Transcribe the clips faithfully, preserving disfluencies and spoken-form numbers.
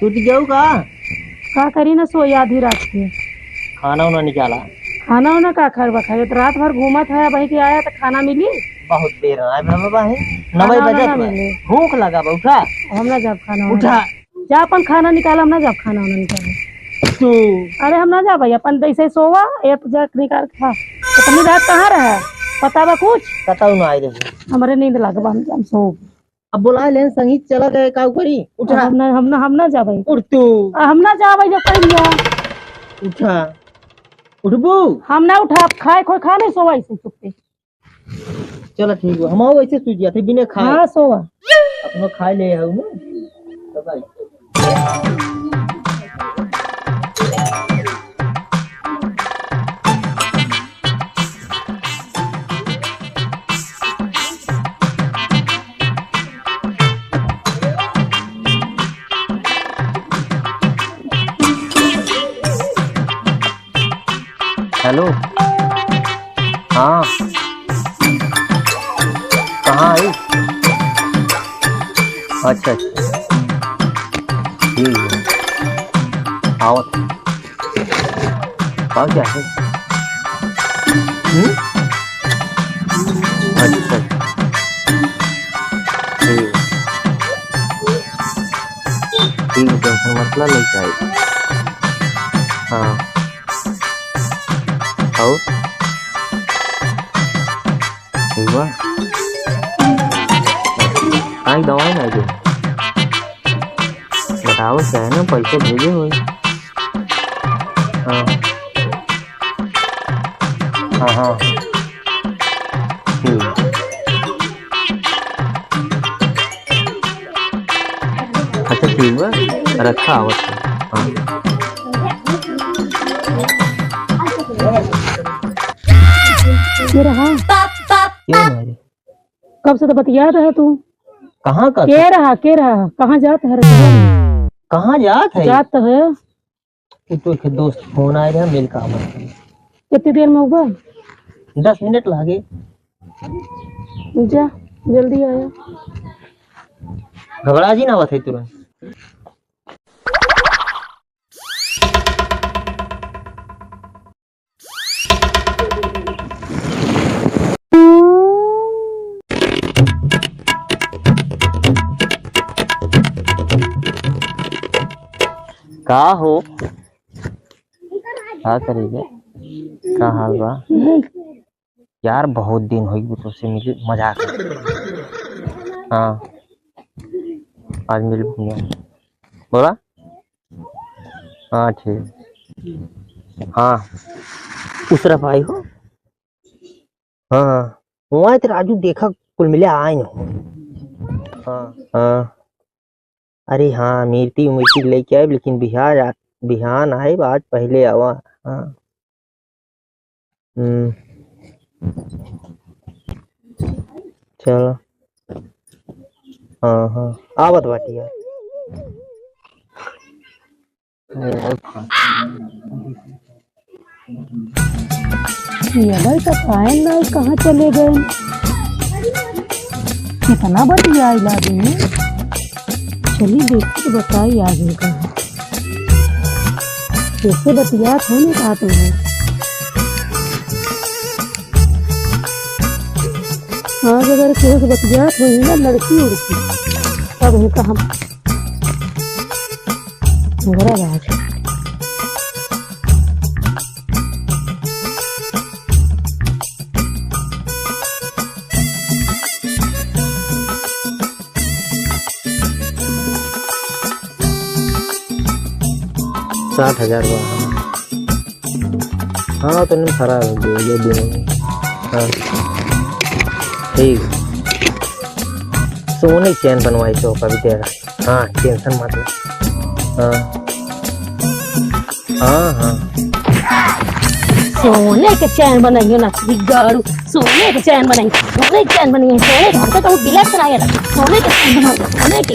सूत गयो का? का करी ना, सोई आधी रात के। खाना उना निकाला। खाना उना का खरबा खाए? तो रात भर घूमत है, वही के आया तो खाना मिली? बहुत देर आए बाबा, है नौ खाना बजे उना ना बा। मिले। भूख लगा बा, उठा। हम ना जाब खाना उना उठा। जा अपन खाना निकाल, हम ना जाब खाना उना निकाल। तू। अरे हम ना जाब भाई, अपन ऐसे सोवा, ये तो जा निकाल खा। इतनी रात कहाँ रहा? पता बा कुछ? पता ना आए रहे। हमरे नींद लग बा, हम, हम सो। अब बोला लेन संगीत चला गए, का करी? उठा। हम ना, हम ना, हम ना जाबे। उठ तू। आ, हम ना जाबे, जो कह दिया। उठा। उठबू? हम ना उठा, खाए खोए खा नहीं सोवा ऐसे चुप्पे। चलो ठीक बा, हम आओ ऐसे सूझ जाते बिना खाए। हाँ, सोवा। अपनो खाए ले आओ ना। तो भाई। हेलो। हाँ। कहाँ आई? अच्छा, अच्छा। ठीक है। आवत। का क्या है? हम्म? अच्छा। ठीक। ठीक है, tension मत ला, लेके आए। हाँ। और? ठीक बा? आई दवाई ना दे। बताओ क्या है ना, पैसे भेजे हुए। हाँ। हाँ, हाँ। ठीक। अच्छा, ठीक बा, रखा आवत है। हाँ। के रहा? के रहा रे? कब से तो बतियात है तू। कहाँ का? के रहा, के रहा? कहाँ जात है रे? कहाँ जात है? जात तो है। कि तू एक दोस्त फोन आए रहे, मिल का आवत है। कितनी देर में होगा? दस मिनट लागे। जा, जल्दी आया। घबरा जी ना आवत है तुरंत। का हो? का करी बे? का हाल बा? यार, बहुत दिन होइ गए तोसे मिली, मजाक। हाँ, आज मिल घूमे। बोला? हाँ, ठीक। हाँ, उस तरफ आई हो। हाँ, वहाँ तो राजू देखा, कुल मिले आए न हो। हाँ, हाँ। अरे हाँ, मिर्ची उमिर्ची लेके आए, लेकिन बिहार आ, बिहान आए, आज पहले आवा। हाँ। हम्म। चलो। हाँ, हाँ। आवत बाटी यार। ये भाई का पायल लाल कहाँ चले गए? कितना बतियाई लागे। चली देखी तो बताई आगे का। कैसे बतियात है ना रात में। आज अगर केहू से बतियात होई ना लड़की उड़की, तब इनका हम बुरा बात। साठ हजार बा। हाँ, तो नहीं खराब है, दे, दे, दे। हाँ। ठीक। सोने की चैन बनवाई तो कभी दे रहा है। हाँ, tension मत ले। हाँ। हाँ, हाँ। सोने के चैन बनाइयो ना, बिगाड़ू। सोने के चैन बनाई, सोने के चैन बनाई, सोने के, हमको तो गिलास कराया था। सोने के चैन बनाओ, सोने के।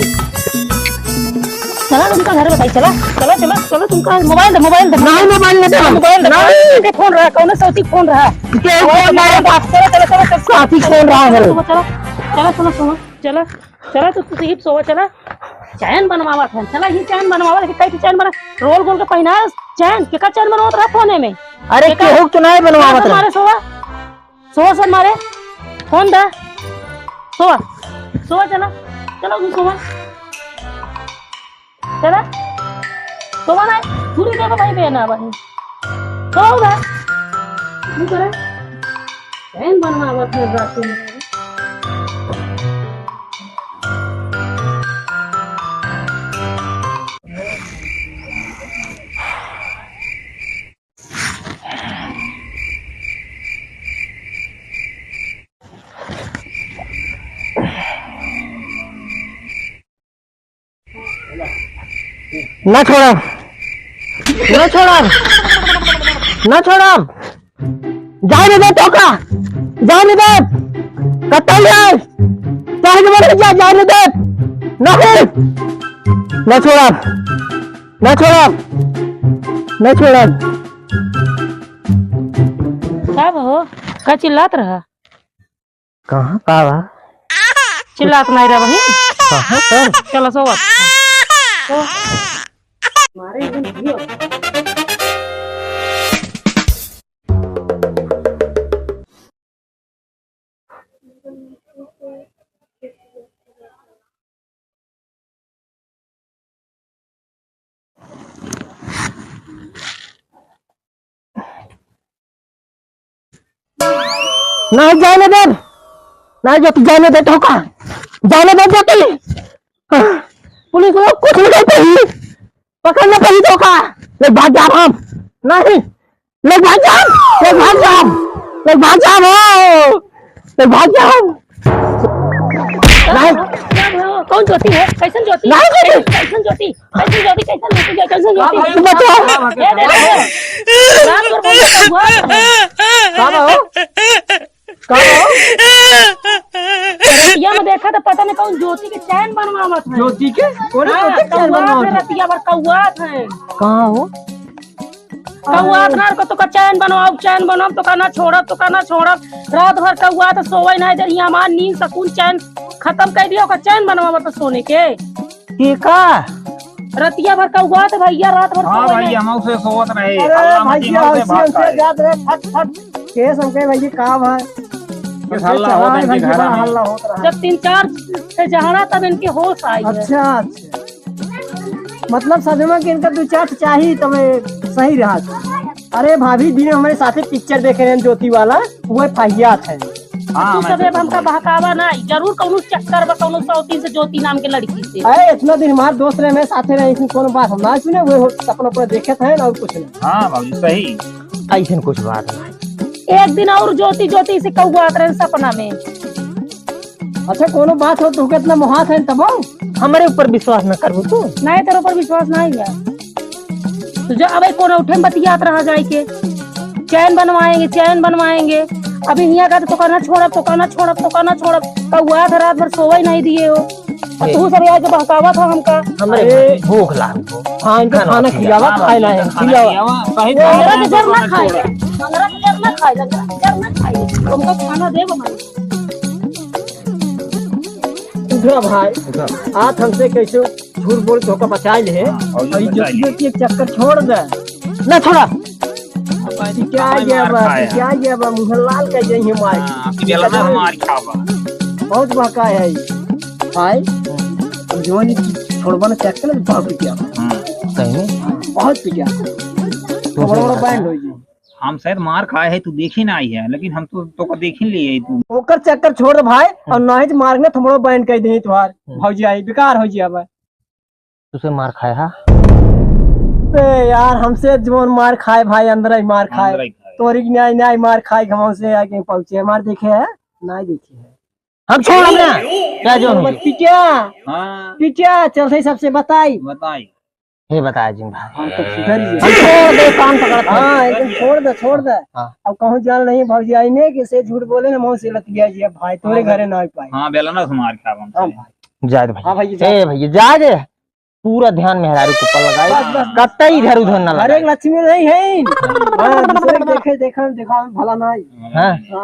चला तुमका घर बताई, चला, चला, चला, चला, तुमका मोबाइल दे, मोबाइल दे। नहीं, मोबाइल नहीं दे। मोबाइल दे। नहीं। के फोन रहा, कौन सौती फोन रहा? के फोन रहा? चला, चला, चला, चला। साथी फोन रहा है। चला, चला, चला, चला, चला, चला, तू, तू, तू, सोवा, चला। चैन बनवावत है, चला ही चैन बनवावत है, कई ठे चैन बना, रोल गोल के पहिना चैन, केका चैन बनवावत रहा फोने में? अरे केका? केहू के नाहीं बनवावत रहा। मारे सोवा, सोवा सर मारे, फोन दा, सोवा, सोवा चला, चला तू सोवा। चला। तो बना, पूरी देखो भाई बहन आ भाई। तो बा। तू करे। बहन बनवावत है रात में। ना छोड़ब, ना छोड़ब, ना छोड़ब। जाए न देब तोका, जाए न देब। कतई जाए, चाहे जब मर जा, जाए न देब। नहीं, ना छोड़ब, ना छोड़ब, ना छोड़ब। का हो, का चिल्लात रहा? कहाँ का बा? चिल्लात नाहीं रह बहिन। कहाँ का? चला सोवत। तो मारे एकदम जियो। नहीं जाने देब, नहीं जो तू जाने दे तो का, जाने दे जो तू। पुलिस लोग कुछ नहीं कर पाई, पकड़ ना पाई तो का, ले भाग जा हम। नहीं, ले भाग जा, ले भाग जा, ले भाग जा, हो, ले भाग जा। नहीं। कौन ज्योति है? कैसन ज्योति? नहीं, नहीं। कैसन ज्योति? कैसन ज्योति? कैसन ज्योति? कैसन ज्योति? तू बता। ये दे दे। रात भर बोलता हुआ। का बा हो? का बा हो? रतिया में देखा तो पता नहीं कौन ज्योति के चैन बनवावत है। ज्योति के? कौन हाँ, ज्योति के चैन कौआ बनवावत है? रतिया भर कौआत है। कहाँ हो? कौआत ना को तो का चैन बनवाओ, चैन बनवाओ, तो का ना छोड़ब, तो का ना छोड़ब। रात भर कौआत सोवे ना, इधर यहाँ हमार नींद सकून चैन खत्म कर दिया, ओका चैन बनवावत सोने के। के का? रतिया भर कौआत भैया, रात भर हाँ सोवे भैया, ना। हम उसे सोवत रहे। अरे हल्ला मची भैया, मत दे, हंसी भाग हंसी जाए। जात रहे, फट फट। केस हमके भैया का भाई? केस हल्ला होत है, इनके भैया, घर बड़ा में। हल्ला होत रहा। जब तीन चार से जहड़ा तब इनके होश आई है। अच्छा, अच्छा। मतलब सजमा के इनका दो चार चाही तबे सही रहा। अरे भाभी दिन हमरे साथे पिक्चर देखे रहे ज्योति वाला, वो फाहियात है। हाँ, तू मैं सब तो अब हमका बहकावा ना, जरूर कौनो चक्कर बा कौनो सौतीन से, ज्योति नाम के लड़की से। अरे इतना दिन हमार दोस्त रहे, मैं साथे रहे, इसमें कौनो बात हम ना सुने, वो सपना अपना देखे थे और कुछ नहीं। हाँ भाभी सही। ऐसन कुछ बात नहीं। एक दिन और ज्योति ज्योति से कौआत रहे सपना में। अच्छा, कोनो बात हो, तोहके इतना मोहात है तबो? हमरे ऊपर विश्वास न करबू तू? नहीं, तेरे ऊपर विश्वास नहीं है। तो जो अबे कोनो उठे में बतियात रहा जाए के, चैन बनवाएंगे, चैन बनवाएंगे। अभी हियाँ का तो कहना छोड़ब, तो कहना छोड़ब, तो कहना छोड़ब। कौआ था रात भर सोवे नहीं दिए हो। और तू सब यहाँ के बहकावा था हमका। हमरे अरे। भूख लागल हो। हाँ, इनका खाना खाना खिलावा, खिलावा। खाए ना है, खाना खिलावा। खिलावा, कहीं ये खाना हमरा के जर ना खाए, छोड़ा। हमरा के जर ना खाए, हमरा के जर ना खाए। तुमका खाना देब हम। उठा भाई, उठा। आज हमसे कैसे झूठ बोल के होकर बचाए ले। हाँ, और और ये बचाए ले। ज्योति के चक्कर छोड़ दे। ना छोड़ा। अब ऐसी क्या कमाई गया मार बा, खाया। क्या गया बा, मुँह लाल कर जाइए मार। हाँ, अब ये लगा मार खावा। बहुत बहका है ये। भाई, अब जो ये छोड़बा ना चक्कर में बहुत पिटिया। हाँ। सही में? बहुत पिटिया। तो बड़ा बड़ा बैंड हो गया। हम शायद मार खाए है, तू देखी ना आई है, लेकिन हम तो, तो को देखी लिए है तू। ओकर चक्कर छोड़ दे भाई, हम्म। और नहीं तो मार के ना थमड़ो बैंड कर दे तुम्हार। हम्म। भौजी आई, बेकार हो जिया भाई। तुसे मार खाए हा? ए यार, हमसे जोन मार खाए भाई, अंदर ही मार खाए। अंदर ही खाए। तोरी की न्याय, न्याय मार खाए, घमाओ से आके पहुंचे, मार देखे है? नहीं देखे है। हम छोड़ ना। क्या जो हम है? पिटिया। हाँ। पिटिया, चल सही सबसे बताई। बताई। हे बताया जिन भाई। हाँ, तो सुधर ही है। हम छोड़ दे, कान पकड़त है। हाँ, एकदम छोड़ दे, छोड़ दे। हाँ। अब कहूँ जान नहीं भौजी आई ने कि से झूठ बोले ना, मुँह से लतिया जी, अब भाई तोरे हाँ, घरे ना आ पाए। हाँ, बेला ना सुमार क्या बनता हाँ, है। भाई। जाए दे भैया। हाँ, भैया, जाए। ए भैया, जाए दे। पूरा ध्यान मेहरारू के ऊपर लगाए। बस, बस, बस। कतई इधर उधर ना लगाए। लक्ष्मी नहीं है। हाँ, दूसरे के देखे, देखा, देखा, भला नहीं। हाँ।